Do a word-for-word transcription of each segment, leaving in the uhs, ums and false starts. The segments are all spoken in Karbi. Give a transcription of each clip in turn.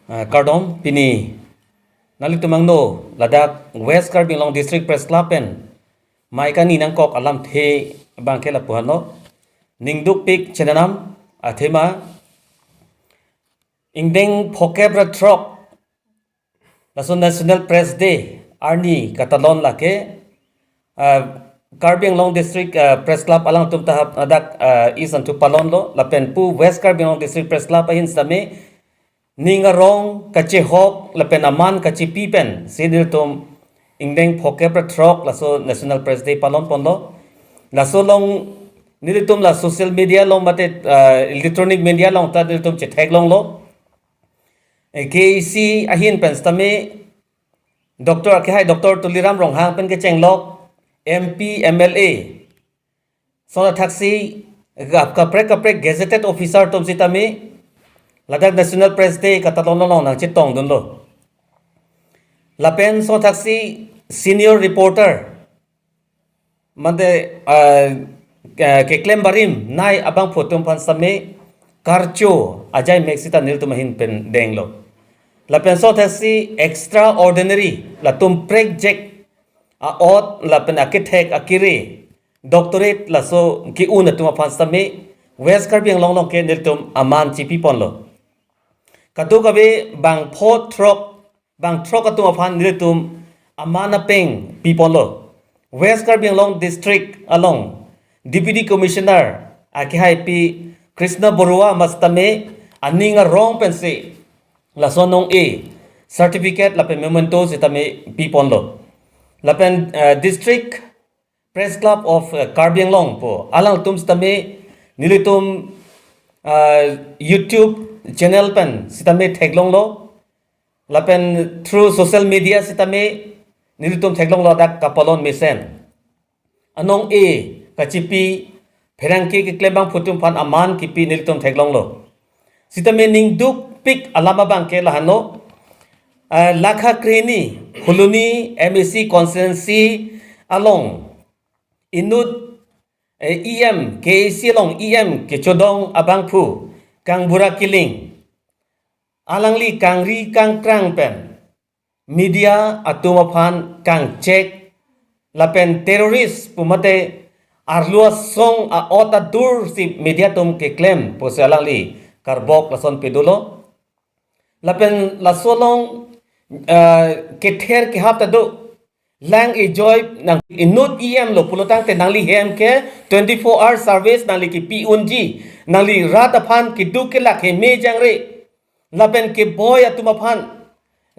Ah, kardom, pini nanglitum angno ladak West Karbi Anglong District Press Club pen mai kangni nangkok alamthe abangke lapu-an lo. Ning dukpik chenam athema ingdeng phokep ra throk laso National Press Day arni katalon lake, ah, Karbi Anglong District, ah, Press Club alangtum ta hap ladak, ah, East an thu palon lo, lapen pu West Karbi Anglong District Press Club ahin sitame ning arong kachehok lapen aman kachipi pensi nelitum ingdeng phokep ra throk laso National Press Day palon ponlo. Laso along nelitum la social media along mate, ah, electronic media along ta nelitum chetheklonglo. Eh, K A A C ahin pen sitame Doctor akehai Doctor Tuliram Ronghang pen kechenglok M P, M L A, lason athaksi gap kaprek kaprek gazetted officer atum sitame ladak National Press Day katalon along nangchetongdunlo. Lapen lason athaksi senior reporter mate, ah, ke-, keklem barim nai abangphu atum aphan sitame karcho ajai mek sita nelitum ahin pen denglo. Lapen lason athaksi extraordinary latum prekjak a-ot lapen akethek akere doctorate laso ke-un atum aphan sitame West Karbi Anglong along ke nelitum aman chipi ponlo. Kadokave bangpho throk, bang throk atum aphan nelitum aman apeng pi ponlo. West Karbi Anglong District along Deputy Commissioner akehai Pi Krishna Borooah ma sitame aning arong pensi laso anong-e certificate lapen memento sitame pi ponlo. Lapen, eh, District Press Club of, eh, Karbi Anglong pu alangtum sitame nelitum, ah, YouTube channel pen sitame theklonglo. Lapen through social media sitame nelitum theklonglo dak kapalon mesen. Anong-e kachipi pherangke keklem bangphu atum aphan aman kipi nelitum theklonglo. Sitame ning dukpik alam abangke lahenlo. Ah, lakha krehini Phuloni M A C constituency along inut, eh, E M, K A A C along E M kechodong abangphu Kangbura Killing alangli kangri kangkrang pen media atum aphan kangchek lapen terrorist pu mate arlo asong a-ot adur si media atum keklem pusi alangli karbok lason pedolo. Lapen laso along, eh, kether kehap ta do. Lang ejoi nang inut E M lo pulotangte nangli hem ke twenty-four hour service nangli kipi unji. Nangli rat aphan keduk kelak heme jangre. Lapen keboi atum aphan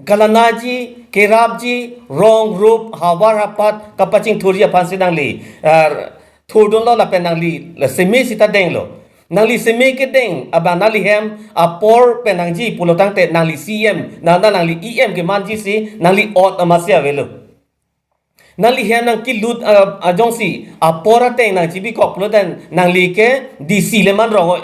kalanaji, kerapji, rong, rup, havar, hapat, kapachingthurji aphansi nangli, eh, thurdunlo lapen nangli la seme sita denglo. Nangli seme kedeng abang nangli hem apor pen nangji pulotangte nangli C M, na, na nangli E M kemanji si nangli ot amatsi avelo. Nangli hem nangkelut, ah, ajongsi apor ateng nangchibikok pulote nangli ke D C le man rong oi.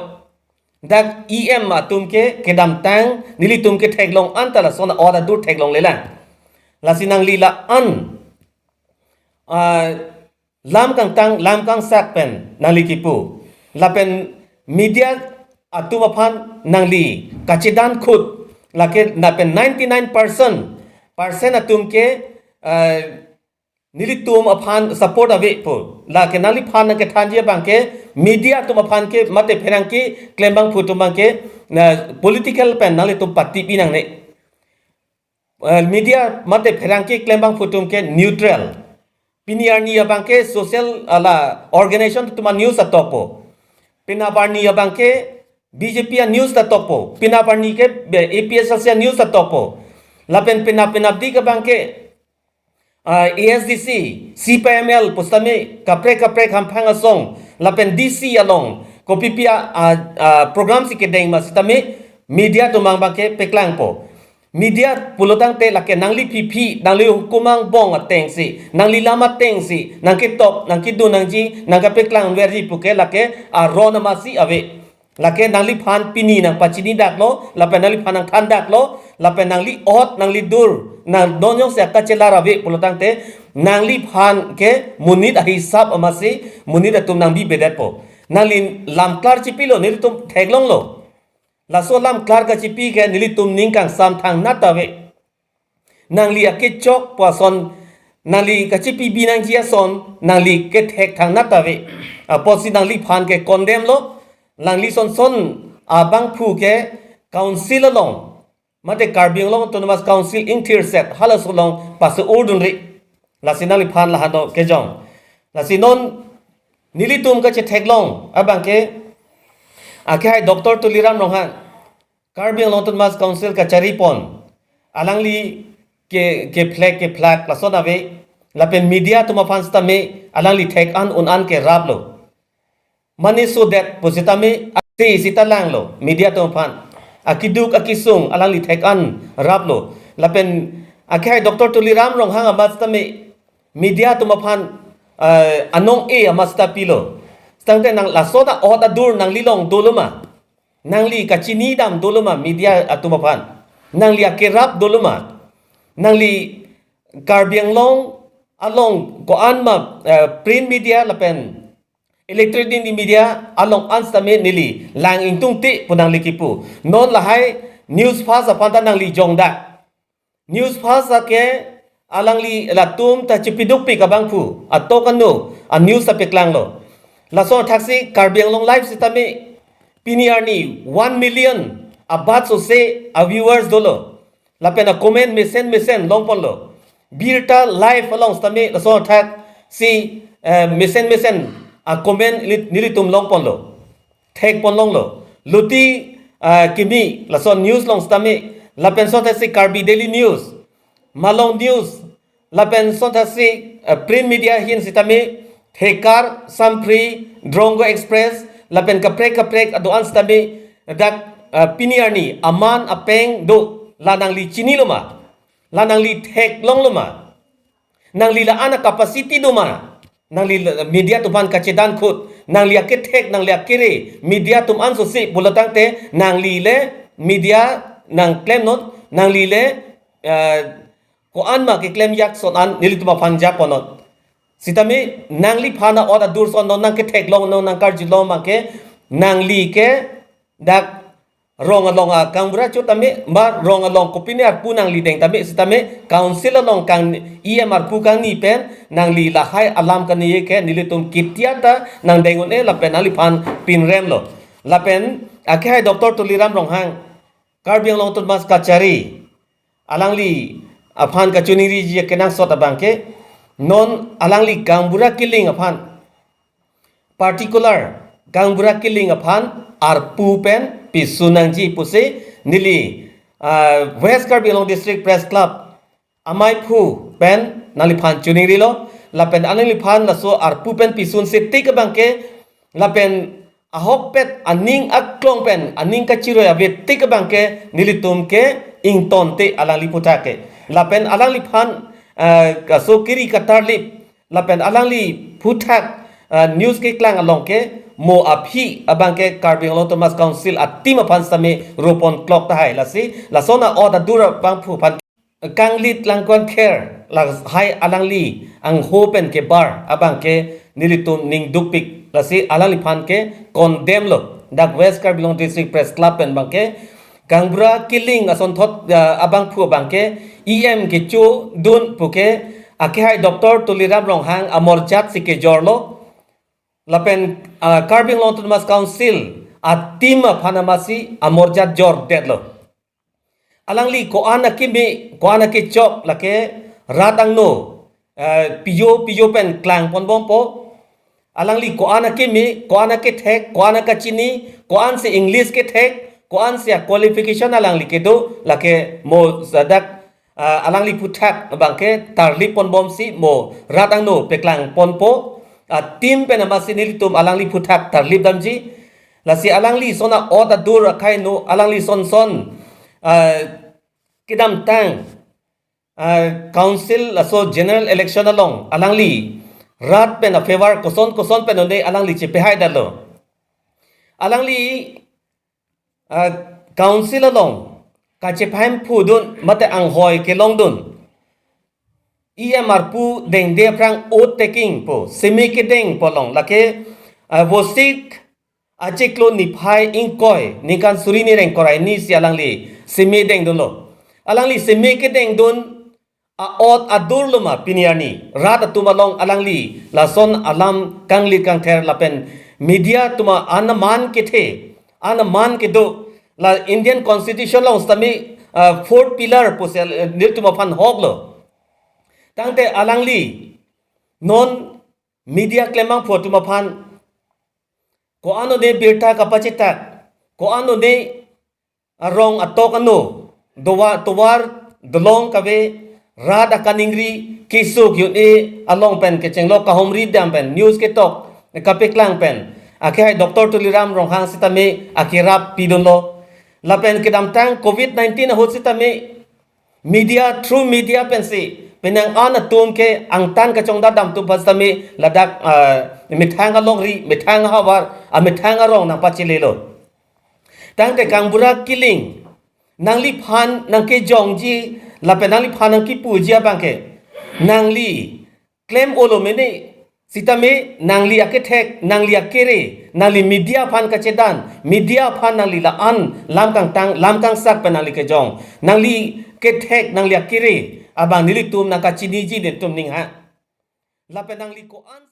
Dak E M atum ke kedamtang nelitum ke theklong anta lason a-ot adur theklonglelang. Lasi nangli la-an, ah, lam kangtang, lam kangsak pen nangli kipu. Lapen media atum aphan nangli kachedan khut. Lake lapen ninety-nine percent, percent atum ke, eh, nelitum aphan support ave pu. Lake nangliphan nangkethanji abangke media atum aphan ke mate pherangke klembangphu atum abangke na political pen nanglitum patipi nangne. Eh, media mate pherangke klembangphu atum ke neutral. Pini arni abangke social ala organization atum a-news atokpo. Penap arni abangke B J P a-news ta tokpo. Penap arni ke be-, A P H L C a-news ta tokpo. Lapen penap penapdik abangke, ah, A S D C, C P I M L pusitame kaprek kaprek hamphang asong lapen D C along kopipi a, ah, ah, program si kedeng ma sitame media atum abangke peklangpo. Media pulotangte lake nangli phiphi, nangli hukum angbong atengsi, nangli lam atengsi nangketok, nangkedun nangji, nangkapeklang verji puke lake aron amatsi ave. Lake nangliphan pini nangpachinidaklo, lapen nangliphan nangthandaklo, lapen nangli ot, nangli dur, nang non jongsi akachelar ave pulotangte, nangliphan ke monit ahisap amatsi monit atum nangbibedetpo. Nangli lam klar chipilo, nelitum theklonglo. Laso alam klar kachipi ke nelitum ning kangsam thangnat ave. Nangli akechok pu ason, nangli kachipi binangji ason, nangli kethek thangnat ave. Apotsi nangliphan ke condemn lo, nangli son son abangphu ke council along, mate Karbi Anglong Autonomous Council ingthirset halaso along pase-urdunri. Lasi nangliphan lahan do kejong. Lasi non nelitum kachetheklong abangke, akehai Doctor Tuliram Ronghang, Karbi Anglong Autonomous Council kachari pon, alangli ke, ke flag, ke flag lason ave, lapen media atum aphan sitame alangli thek-an un-an ke raplo. Mane sodet pu sitame ase sita langlo media atum aphan. Akeduk akesung alangli thek-an raplo. Lapen akehai Doctor Tuliram Ronghang amat sitame media atum aphan, eh, anong-e amat sita pilo. Setangte nang laso ta ot adur nangli along dolo ma? Nangli kachinidam dolo ma media atum aphan? Nangli akerap dolo ma? Nangli Karbi Anglong along ko-an ma, eh, print media lapen electronic media along an sitame neli lang ingtungte pu nangli kipu. Non lahai News First aphan ta nangli jongdak. News First ake alangli latum ta chipidukpik abangphu atok anu a news ta peklanglo. Lason athaksi Karbi Anglong Live sitame pini arni one million abat sose a viewers dolo. Lapen a comment mesen mesen longponlo. Birta Live along sitame lason athaksi, eh, mesen mesen a comment neli, nelitum longponlo. Thekponlonglo. Luti, ah, kimi lason news along sitame, lapen son athaksi Karbi Daily News, Malong News, lapen son athaksi, ah, print media ahin sitame, Thekar, Samphri, Drongo Express, lapen kaprek kaprek adoan sitame, dak, ah, pini arni aman apeng do, la nangli chinilo ma? La nangli theklonglo ma? Nangli la-an a capacity do ma? Nangli la-, media atum aphan kachedan khut. Nangli akethek, nangli akere, media atum an sose pulo tangte, nangli le media nangklemnon, nangli le, eh, ko-an ma keklem jak son an nelitum aphan japonnon. Sitame nangliphan a ot adur son non nangketheklong non nangkarjulong abangke, nangli ke dak rong along a kangbura chot tame, ma rong along kopine arpu nangli deng tame, sitame council along kang E M arpu kangni pen nangli lahai alam kani ke nelitum kitia ta nangdeng un-e lapen nangliphan pinremlo. Lapen akehai Doctor Tuliram Ronghang, Karbi Anglong Autonomous kachari, alangli aphan kachiningriji kenangsot abangke, non alangli kangbura kiling aphan, particular kangbura kiling aphan arpu pen pisun nangji pusi neli, ah, West Karbi Anglong District Press Club amaiphu pen nangliphan chiningrilo, lapen alangliphan laso arpu pen pisunse tik abangke, lapen ahokpet aning aklong pen aning kachiroi ave tik abangke nelitum ke ingtonte alangli aphuthak ke. Lapen alangliphan, eh, kaso kiri katarlip, lapen alangli aphuthak, eh, news keklang along ke mo aphi abangke Karbi Anglong Autonomous Council a team aphan sitame ropon klok tahai. Lasi lason a ot adur abangphu aphan kanglit langkon kher lahai alangli angho pen kebar abangke nelitum ning dukpik. Lasi alangliphan ke condemn lo. Dak West Karbi Anglong District Press Club pen abangke kangbura kiling asonthot, ah, abangphu abangke E M kechodun puke akehai Doctor Tuliram Ronghang amorjat si kejorlo. Lapen, ah, Karbi Anglong Autonomous Council a team aphan amatsi amorjat jordetlo. Alangli ko-an akimi, ko-an akechok lake rat angno, eh, pijo pijo pen klangponbompo. Alangli ko-an akimi, ko-an akethek, ko-an akachini, ko-ansi English kethek, ko-ansi a qualification alangli kedo, lake mo ladak, ah, alangli aphuthak abangke tarlipponbomsi mo rat angno peklangponpo. A team pen amatsi nelitum alangli aphuthak tarlip damji. Lasi alangli son a ot adur akhai no, alangli son son, ah, kedamtang, ah, council laso general election along alangli rat pen a favor koson koson pen un-e alangli chepehai dalo. Alangli, ah, council along kachephaiphudun mate anghoi kelongdun, E M arpu dengde aphrang oath taking pu semi kedengpo along lake, ah, Vosik achiklo niphai ingkoi ningkan suri ni rengkor arni si alangli seme dengdunlo. Alangli seme kedengdun a-ot adur lo ma pini arni rat atum along alangli lason alam kanglir kangther lapen media atum an aman kethe, an aman kedo, la Indian Constitution along sitame, ah, fourth pillar pusi, ah, nelitum aphan hok lo. Tangte alangli non media klembangphu atum aphan ko-an one birta kapachetak, ko-an one arong atok ano, dowa-, tovar dolong kave, rat akaningri, keso ke-un-e along pen kechenglo, kahumri dam pen news ketok kapeklang pen akehai Doctor Tuliram Ronghang sitame akerap pidunlo. Lapen kedamtang covid nineteen ahut sitame media, through media pensi penang an atum ke angtan kachongdat dam atum aphan sitame ladak, ah, methang alongri, methang ahavar, amethang arong nangpachelelo. Tangte Kangbura Killing, nangliphan nangkejongji lapen nangliphan nangkipuji abang ke, nangli klem-olo mene, sitame nangli akethek, nangli akere, nangli media aphan kachedan, media aphan nangli la-an lam kangtang, lam kangsak pen nangli kejong, nangli kethek, nangli akere abang nelitum nangkachiniji nelitum aning ha. Lapen nangli ko-an